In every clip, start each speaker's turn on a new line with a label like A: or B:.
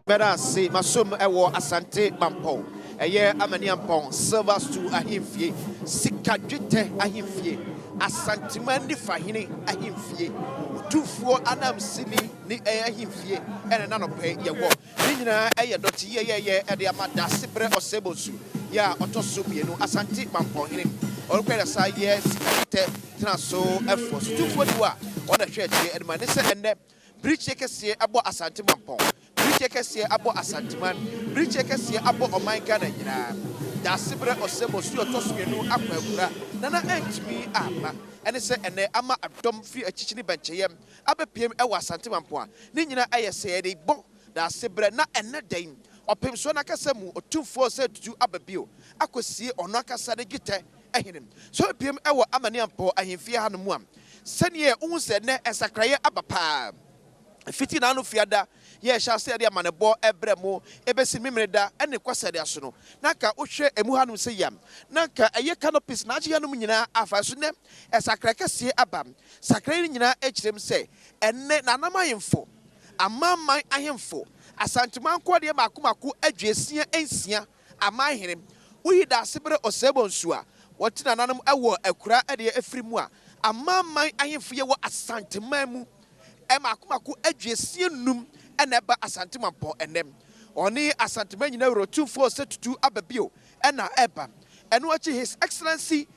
A: Mɛda ase masom wɔ Asante Mampɔn, ɛyɛ Amaniampɔn Silver Stool Ahemfie, Sika Dwetɛ Ahemfie, Asanteman Nifahene Ahemfie, Otumfoɔ Anamsini ne Ahemfie ɛna n'anɔpɛ yi yɛwɔ. Ne nyinaa ɛyɛ dɔte yɛyɛyɛ ɛde ama Daasebrɛ Ɔsɛebonsu yɛ a ɔtɔ so mmienu, Asante Mampɔn Hene. Ɔno koraa na saa yɛ Sika Dwetɛ tena so ɛfoɔ so. Tumfoɔ ni hɔ a ɔna hwɛ akyire ɛde ma ne sɛ ɛnnɛ Birikyie kɛseɛ abɔ Asante Mampɔn. Birikyie kɛseɛ abɔ Asanteman. Birikyie kɛseɛ abɔ ɔman Ghana nyinaa. Daasebrɛ Ɔsɛmɔ su ɔtɔ so mmienu akɔ akura Nana antumi amma. Ɛne sɛ ɛnnɛ ama adɔm firi akyikyi ne bɛnkyɛyɛm abɛpiem wɔ Asante Mampɔn a ne nyinaa ɛyɛ sɛ yɛde bɔ Daasebrɛ na ɛnnɛ da yi ɔpemsoɔ no ankasa mu Otumfoɔ Osei Tutu aba bio akɔsie ɔno ankasa ne dwetɛ hene. Sɛ ɔbɛpiem wɔ Amaniampɔn ahemfie hanom a sɛdeɛ wohu sɛ nnɛ nsakraeɛ aba paa. Fiti n'ano fiada yɛ ɛhyɛ ase de amanebɔ brɛ mo ɛbɛsi Memeneda ne Kwasiada so no, na anka wohwɛ ɛmu hanom sɛ yam, na anka ɛyɛ canopies na agye hanom nyinaa afa. Nso nnɛ, ɛsakrae kɛseɛ aba. Sakrae no nyinaa kyerɛ mu sɛ ɛnnɛ Nananom ahemfo, amanaman ahemfo, Asanteman nkoadeɛ mmaako mmaako 66 aman hene, woyi Daasebrɛ Osei-Bonsu a wɔte nananom wɔ akuraa deɛ afiri mu a, amanaman ahemfo yɛ wɔ Asanteman mu mmaako mmaako 65 na ɛba Asante Mampɔn ɛnnɛ. Ɔne Asanteman nyinaa wura Otumfoɔ Osei Tutu aba bio na ɛreba. Ɛno akyi His Excellency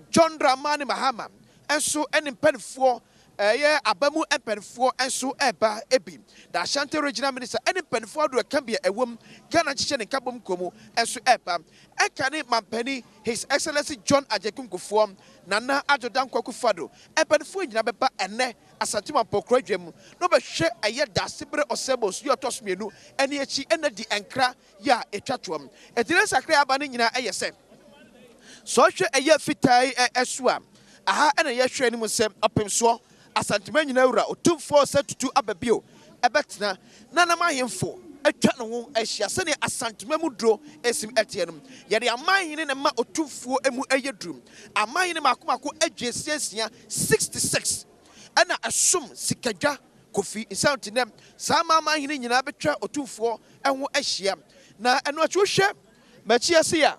A: John Dramani Mahama nso ne mpaninfoɔ ɛyɛ aba mu mpaninfoɔ nso ɛreba bi. The Ashanti Regional Minister ne mpaninfoɔ ahodoɔ ɛka bi a ɛwom Ghana nkyekyɛ ne nkabom kuo mu nso ɛreba. Ɛka ne mampanin His Excellency John Agyekum Kufuor, Nana Addo Dankwa Akufo-Addo mpaninfoɔ nyinaa bɛba ɛnnɛ Asante Mampɔn kuro adwa mu na wɔbɛhwɛ ɛyɛ Daasebrɛ Ɔsɛebɔ nso yɛ ɔtɔ so mmienu ɛne akyi ɛna di nkra yɛ a ɛtwa toɔ. Ɛti ne nsakraeɛ aba no nyinaa ɛyɛ sɛ sɛ ɔhwɛ ɛyɛ fitaa yi ɛso a, aha ɛna yɛhwɛ anim sɛ ɔpemsoɔ Asanteman nyinaa wura Otumfoɔ Osei Tutu aba bio ɛbɛtena na nam ahemfo atwa ne ho ahyia sɛdeɛ Asanteman mu duro esim ɛteɛ no. Yɛde amanhene na ɛma Otumfoɔ mu ɛyɛ duru. Amanhene mako mako 66, 66, ɛna ɛsom Sikadwa Kofi nsa nti nɛ saa amanhene nyinaa bɛtwa Otumfoɔ ho ahyia. Na ɛno akyi wohwɛ m'akyi ase a,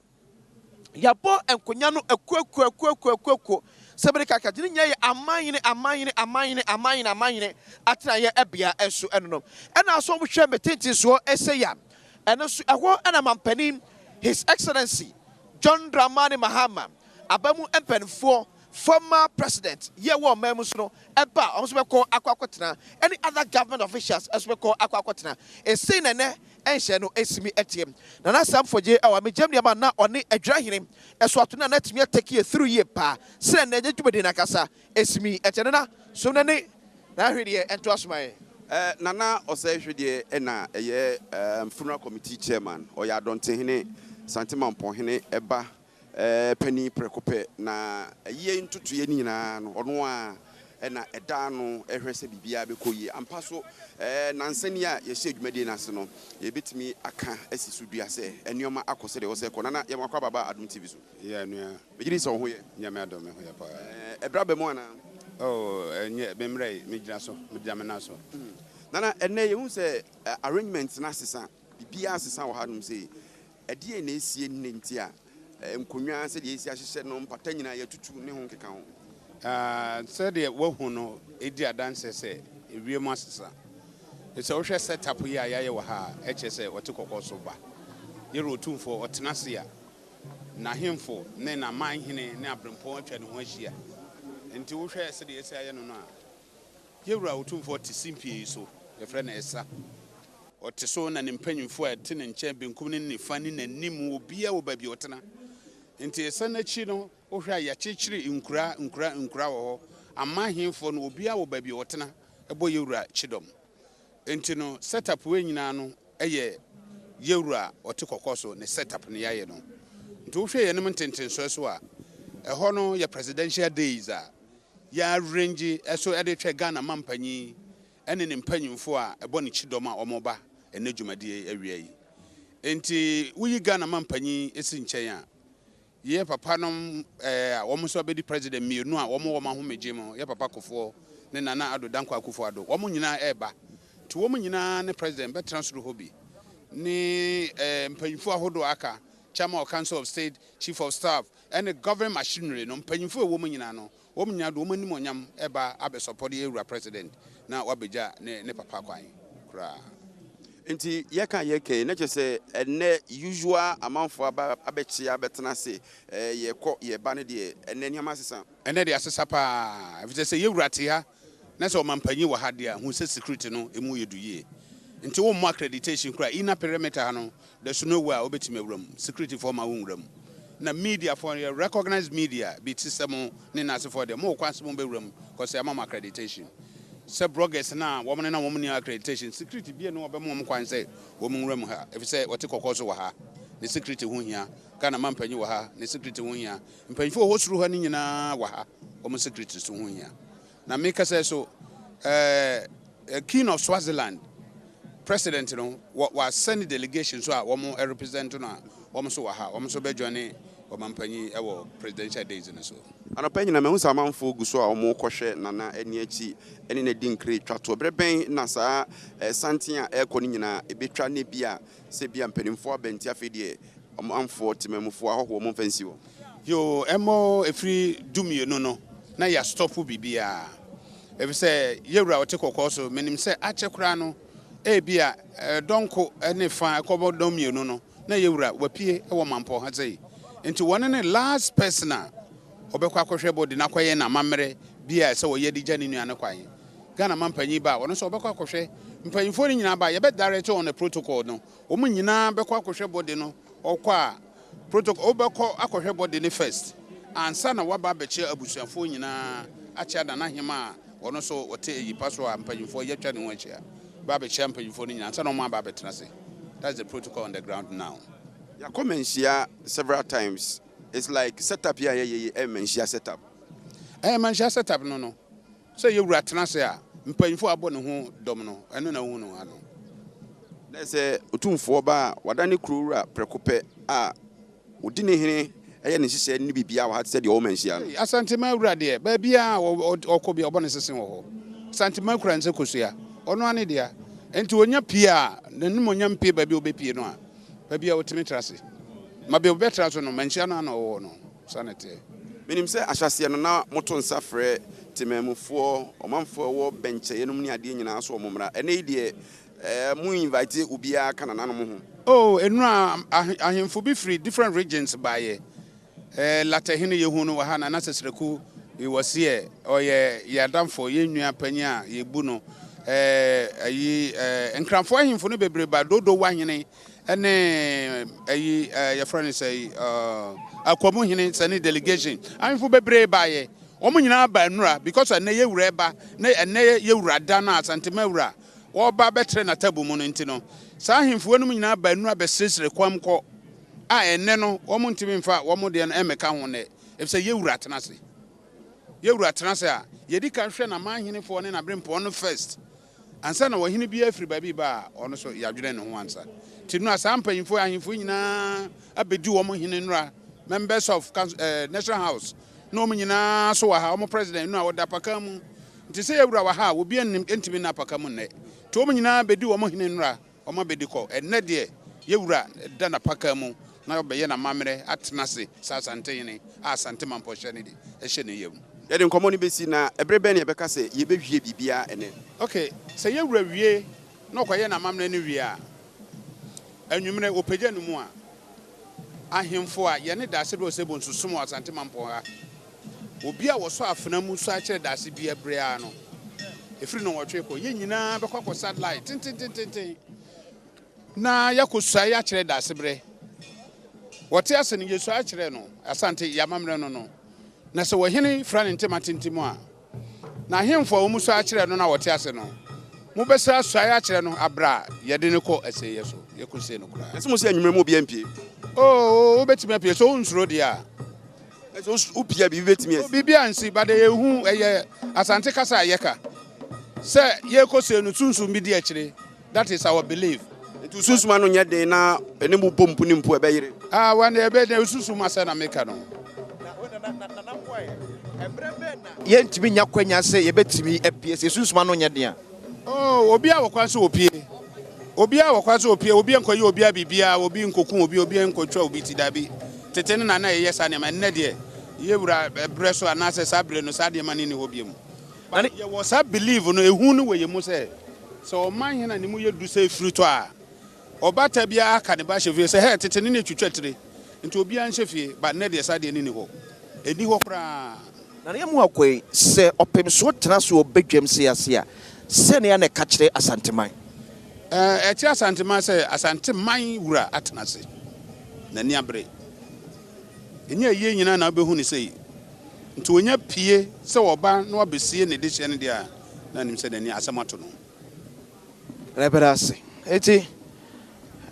A: yɛabɔ nkonnwa no akuakuakuakuakuakuo sɛ bere kakra ne nyinaa yɛ amanhene amanhene amanhene amanhene amanhene atenaeɛ ɛbea nso ɛno no. Ɛna nso wohwɛ me tentensoɔ ɛsɛ yɛ a, ɛno nso ɛhɔ ɛna mampanin His Excellency John Dramani Mahama aba mu mpanimfoɔ former president yɛ wɔ ɔman mu so no ɛba a, ɔmo nso bɛkɔ akɔ akɔtena ɛne other government officials ɛnso bɛkɔ akɔ akɔtena. Esei na ɛnɛ ɛnhyɛ no esimi ɛteɛ. Nana Sam Fogye ɛwɔ amegyam nneɛma na ɔne Adwirahene ɛso ato na n'atumi atake yɛ through yie paa sɛ ɛnɛ ɛnyɛ dwumadie n'ankasa esimi ɛteɛ. Nana so ne ne n'ahwedeɛ ɛnto asoma yɛ.
B: Nana Ɔsɛe Hwedeɛ ɛna ɛyɛ funeral committee chairman, ɔyɛ Adɔntehene Sante Mampɔnhene ɛba panin prɛko pɛ na ɛyɛ ntotoeɛ no nyinaa no ɔno a ɛna ɛda no ɛhwɛ sɛ biribiara bɛkɔ yie ampa so. Nansani a yɛhyɛ dwumadie no ase no, yɛbɛtumi aka asi so dua sɛ nneɛma akɔ sɛdeɛ ɛwɔ sɛ ɛkɔ. Nana, yɛma akɔ ababa Adom TV so.
C: Yɛ nua.
B: Megye di sɛ wo ho yɛ.
C: Nyame adom, me ho yɛ paa.
B: Ɛberɛ aba mu anaa?
C: Oh, ɛnyɛ me mmerɛ yi, megyina so, megyina me nan so.
B: Nana, ɛnnɛ yɛhu sɛ arrangement no asesa, biribiara asesa wɔ hanom sei. Ɛdeɛn na ɛsie nnɛ nti a nkonnwa sɛdeɛ ɛsi ahyehyɛ no, mpata nyinaa yɛatutu ne ho nkeka ho?
C: Sɛdeɛ woahu no, ɛdi adanseɛ sɛ ewiem asesa. Sɛ wohwɛ setup yi a yɛayɛ wɔ ha a, ɛkyerɛ sɛ wɔte kɔkɔɔ so ba. Yɛwura Otumfoɔ ɔtena ase a, n'ahemfo ne n'amanhene ne aberempɔn atwa ne ho ahyia. Nti wohwɛ sɛdeɛ yɛsi ayɛ no no a, yɛwura Otumfoɔ te simpie yi so, yɛfrɛ no ɛsa. Ɔte so na ne mpanyimfoɔ a ɛte ne nkyɛn benkum ne nifa ne n'anim, obiara wɔ baabi a ɔtena. Nti ɛsa n'akyi no, wohwɛ a yɛakyekyere nkura nkura nkura wɔ hɔ. Amanhemfoɔ no, obiara wɔ baabi a ɔtena ɛbɔ yɛwura kyidɔm. Nti no setup wei nyinaa no ɛyɛ yɛwura ɔte kɔkɔɔ so ne setup no yɛayɛ no. Nti wohwɛ yɛn anim ntentensoɛ so a, ɛhɔ no yɛ presidential days a yɛarrange ɛso ɛde twɛ Ghana mampanyin ɛne ne mpanyimfoɔ a ɛbɔ ne kyidɔm a wɔn ba ɛnɛ dwumadie awia yi. Nti woyi Ghana mampanyin esi nkyɛn a, yɛ papa nom a wɔn nso abɛdi president mmienu a wɔn wɔ wɔn ahomegye mu, yɛ papa Kufuor ne Nana Addo Dankwa Akufo-Addo, wɔn nyinaa ɛreba. Nti Nti wɔn nyinaa ne President bɛtena soro hɔ bi ne mpanyinfoɔ ahodoɔ aka, Chairman of Council of State, Chief of Staff ɛne government machinery no, mpanyinfoɔ a ɛwɔ mu nyinaa no, wɔn nyinaa de wɔn animuonyam ɛba abɛsɔpɔde yɛwura President na wabɛgya ne papa kwan koraa.
B: Nti yɛka yɛka na kyerɛ sɛ ɛnɛ usual amanfoɔ aba abɛkyia abɛtena ase, yɛkɔ yɛba no deɛ, ɛnɛ nneɛma asesa.
C: Ɛnɛ de asesa paa, ɛfisɛ sɛ yɛwura te ha na sɛ ɔmampanyin wɔ ha deɛ a, hu sɛ security no emu yɛ du yie. Nti wɔmmɔ accreditation koraa, inner perimeter ha no, there's no way a wobɛtumi awura mu. Security foɔ ma wo nwura mu. Na media foɔ yɛ recognized media bi te sɛ mo ne n'asefoɔ deɛ, mo wɔ kwan sɛ mo bɛwura mu kɔsɛ ama mo accreditation. Sɛ bloggers na wɔn ne na wɔn ni accreditation, security bia no wɔbɛma wɔn kwan sɛ wɔn nwura mu ha, ɛfisɛ wɔte kɔkɔɔ so wɔ ha, ne security ho hia. Ghana mampanyin wɔ ha, ne security ho hia. Mpanyinfoɔ wɔ hɔ soro ha no nyinaa wɔ ha, wɔn security so ho hia. Na mekasa so, King of Swaziland president no wɔ wasɛne delegation so a wɔn represent no a wɔn nso wɔ ha, wɔn nso bɛjoin ɔmampanyin wɔ presidential days no so.
B: Anɔpa nyina mahu sɛ amanfoɔ gu so a wɔn kɔhwɛ Nana ani akyi ɛne n'adi nkire twa toɔ. Berɛ bɛn na saa santen a ɛrekɔ no nyinaa ɛbɛtwa ne bi a sɛ bi a mpanimfoɔ abɛnti, afei deɛ ɔmanfoɔ, temamufoɔ, ahɔhoɔ mo mfa nsi hɔ?
C: Yo, ɛmɔ ɛfiri 12 no na yɛastop biribiara, ɛfiri sɛ yɛwura ɔte kɔkɔɔ so, menim sɛ akyɛ koraa no ebi a dɔnko ne fa ɛkɔbɔ dɔn 2 no na yɛwura wapue wɔ Mampɔ ha sɛ. Nti wɔne ne last person a ɔbɛkɔ akɔhwɛ body na akɔyɛ n'amammerɛ bi a ɛsɛ wɔyɛ de gya ne nua no kwan. Ghana ma mpanyin ba a, ɔno nso ɔbɛkɔ akɔhwɛ. Mpanyinfoɔ no nyinaa ba, yɛbɛ direct on the protocol no, wɔn nyinaa bɛkɔ akɔhwɛ body no. Ɔkɔ a, protocol, wobɛkɔ akɔhwɛ body no first ansa na waba abɛkyɛ abusuafoɔ nyinaa, akyɛ Nana Hema a ɔno nso ɔte eyipa so a mpanyinfoɔ yɛtwa ne ho ahyia, ba abɛkyia mpanyinfoɔ no nyinaa ansa na wɔn aba abɛtena ase. That's the protocol on the ground now.
B: Yɛakɔ Manhyia several times. It's like setup yi a yɛyɛ yi ɛyɛ Manhyia setup.
C: Ɛyɛ Manhyia setup no, sɛ yɛwura tena ase a, mpanyinfoɔ abɔ ne ho dɔm no, ɛno na wohu no ha no.
B: Na sɛ Otumfoɔ ba a wadane kuro wura prɛko pɛ a ɔdi ne hene, ɛyɛ ne nhyehyɛ ne biribiara wɔ ha te sɛ deɛ ɔwɔ Manhyia no.
C: Asantema wura deɛ, baabiara ɔkɔ bi a, ɔbɔ ne sese wɔ hɔ. Asantema kura ne sɛ kosua, ɔno ane dea. Nti onya pie a, n'anim onya mpie baabi a ɔbɛpie no a, baabi a ɔtumi tra ase ma baabi a ɔbɛtra so no, Manhyia no ana ɔwɔ no saa na ɛteɛ.
B: Menim sɛ ahyɛaseɛ no na moto nsa frɛ temamufoɔ, ɔmanfoɔ a ɛwɔ bɛnkyɛeɛ nom ne adeɛ nyinaa so ɔmo mmra. Ɛnɛ yi deɛ, mo invite obiara ka nananom ho?
C: Oh, enura ahemfo bi firi different regions baayɛ. Latahene yɛhu no wɔ ha, Nana Sɛsrɛku wɔseɛ ɔyɛ yɛadamfo, yɛn nua panyin a yɛbu no. Ayi Nkranfoɔ ahemfo no bebree ba, Dodo Wahene ɛne ayi yɛfrɛ no sɛ Akwamu hene sɛ ne delegation. Ahemfo bebree baayɛ. Wɔn nyinaa ba nnura because ɛnɛ yɛwura ɛba na ɛnɛ yɛwura da no a Asantema wura wɔba bɛtrɛ n'atabu mu no nti no, saa ahemfo no nyinaa ba nnura bɛsiresire kwam kɔ a ɛnɛ no wɔn ntumi nfa wɔn deɛ no ɛmmɛka ho nnɛ, efisɛ yɛwura tena ase. Yɛwura tena ase a, yɛdi kan hwɛ n'amanhenefoɔ ne n'aberempɔn no first ansa na ɔhene bi afiri baabi ba a, ɔno nso yɛadwene ne ho ansa. Nti no a saa mpanyinfoɔ, ahemfo nyinaa abɛdi wɔn hene nnura, members of council, National House na wɔn nyinaa so wɔ ha, wɔn president no a wɔda apaka mu. Nti sɛ yɛwura wɔ ha a, obi nnim ntumi nna apaka mu nnɛ. Nti wɔn nyinaa bɛdi wɔn hene nnura, wɔn abɛdi kɔ. Ɛnnɛ deɛ yɛwura da n'apaka mu na ɔbɛyɛ n'amammerɛ atena ase sɛ Asantehene a Asante Mampɔhyɛ ne de ɛhyɛ ne yam.
B: Yɛde nkɔmmɔ no bɛsi na ɛberɛ bɛn na yɛbɛka sɛ yɛbɛwie biribiara ɛnɛ?
C: Okay, sɛ yɛwura wie na ɔkɔyɛ n'amammerɛ no wie a, anwummerɛ wɔpagya no mu a, ahemfo a yɛne Daase Berɛ Osei Bonsu som wɔ Asante Mampɔn ha, obi a wɔsɔ afena mu sɔ akyerɛ daase bia berɛ no, ɛfiri 8:00 kɔ, yɛn nyinaa bɛkɔ akɔsa line tententententen na yɛakɔsuae akyerɛ daase berɛ wɔte ase no. Yɛsua akyerɛ no Asante yɛamammerɛ no, na sɛ wɔhene fira ne ntema tenten mu a, na ahemfo a wɔn sua akyerɛ no na wɔte ase no, mobɛsra suae akyerɛ no aberɛ a yɛde no kɔ asieeɛ so, yɛkɔsie no koraa.
B: Ɛsɛ mo sɛ anwummerɛ mu obiara mpie?
C: Oo, wobɛtumi apue sɛ wonsuro deɛ a.
B: Ɛsɛ wopie a, biribi bɛtumi asi?
C: Biribi ansi, but ɛyɛ ɛyɛ Asante kasa a yɛka sɛ yɛkɔsie no, sunsum bi di akyire. That is our belief.
B: Nti sunsum ano nyɛ den na ɛne mu bɔ mpo ne mpo ɛbɛyere?
C: Ah, wɔn ɛbɛ de sunsum asɛ na meka no.
A: Yɛntumi nya kwanya sɛ yɛbɛtumi apue sɛ sunsum ano nyɛ den a?
C: Oh, obiara wɔ kwan sɛ opie. Obiara wɔ kwan sɛ opie. Obi nkɔyɛ obiara biribiara, obi nkoku obi, obi nkotwa obi ti, dabi. Tete no na na yɛyɛ saa nneɛma. Ɛnnɛ deɛ, yɛn wura berɛ so anaasɛ saa berɛ no, saa nneɛma no nni hɔ bio. But yɛwɔ saa belief no, ehu no wɔ yɛn mu sɛ, sɛ ɔman hene a ne mu yɛ du sɛ efiri tɔ a, Ɔbaatan biara ka ne ba hyɛ fie sɛ, Hɛ, tete no na etwitwa tire, nti obiara nhyɛ fie, but nnɛ deɛ saa deɛ no nni hɔ. Ɛnni hɔ koraa.
A: Na ne amu akɔ yi, sɛ ɔpemsoɔ tena ase wɔ badwam sei ase a, sɛnea na ɛka kyerɛ Asanteman?
C: Ɛkyerɛ Asanteman sɛ Asanteman wura atena ase, n'ani abere. Ɛnyɛ ayie nyinaa na wobɛhu no sei. Nti ɔnya pie sɛ ɔba na wabesie ne dehyeɛ no deɛ a, na anim sɛ n'ani asɛm ato no.
A: Yɛbɛda ase. Enti,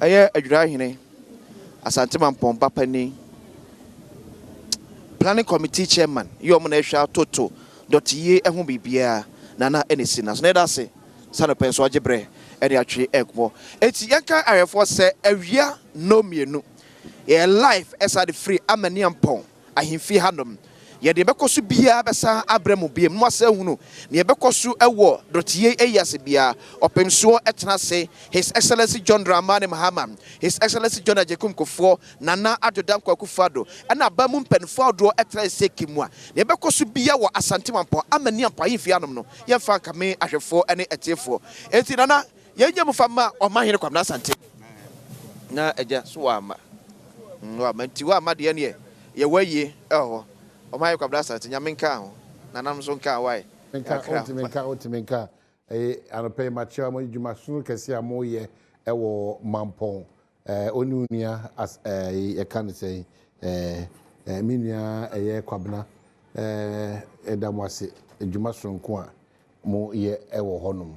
A: ɛyɛ Adwira Hene, Asante Mampɔn ba panin, Planning Committee Chairman, yɛ wɔn na ɛhwɛ atoto dɔteyie ho biribiara, Nana ɛna ɛsi n'aso. Na yɛda ase sɛ anɔpa yi nso agye berɛ ɛne atwe nkɔmmɔ. Enti, yɛnka ahwɛfoɔ sɛ awia nnɔnmienu, yɛyɛ live ɛsan de firi Amaniampɔn. ahemfie hanom. Yɛ deɛ ɛbɛkɔ so biara bɛsan abrɛ mo biom, na moasan ahunu deɛ ɛbɛkɔ so wɔ dɔteyɛ yi ase biara. Ɔpemsoɔ tena ase, His Excellency John Dramani Mahama, His Excellency John Agyekum Kufuor, Nana Addo Dankwa Akufo-Addo, ɛna aban mu mpaninfoɔ ahodoɔ tena ase sɛ Kimua. Deɛ ɛbɛkɔ so biara wɔ Asante Mampɔn, Amaniampɔn ahemfie hanom no, yɛmfa nkame ahwɛfoɔ ne atiefoɔ. Enti Nana, Yɛn mu fa ma Ɔmanhene Kwabena Asante. Na agya so wamma. Wamma nti wamma deɛ neɛ yɛwɔ ayie ɛwɔ hɔ. Ɔmanhene Kwabena Asante Nyame nkaa ho. Nananom nso nkaa ho wai.
D: Nka ontumi nka ontumi nka ɛyɛ anɔpa yi makyerɛ mo adwuma sono kɛse a moyɛ ɛwɔ Mampɔn ɛɛ ɔne onua as ɛɛ yɛka no sɛn ɛɛ ɛɛ me nua ɛyɛ Kwabena ɛɛ ɛda mo ase adwuma soronko a mo yɛ ɛwɔ hɔnom.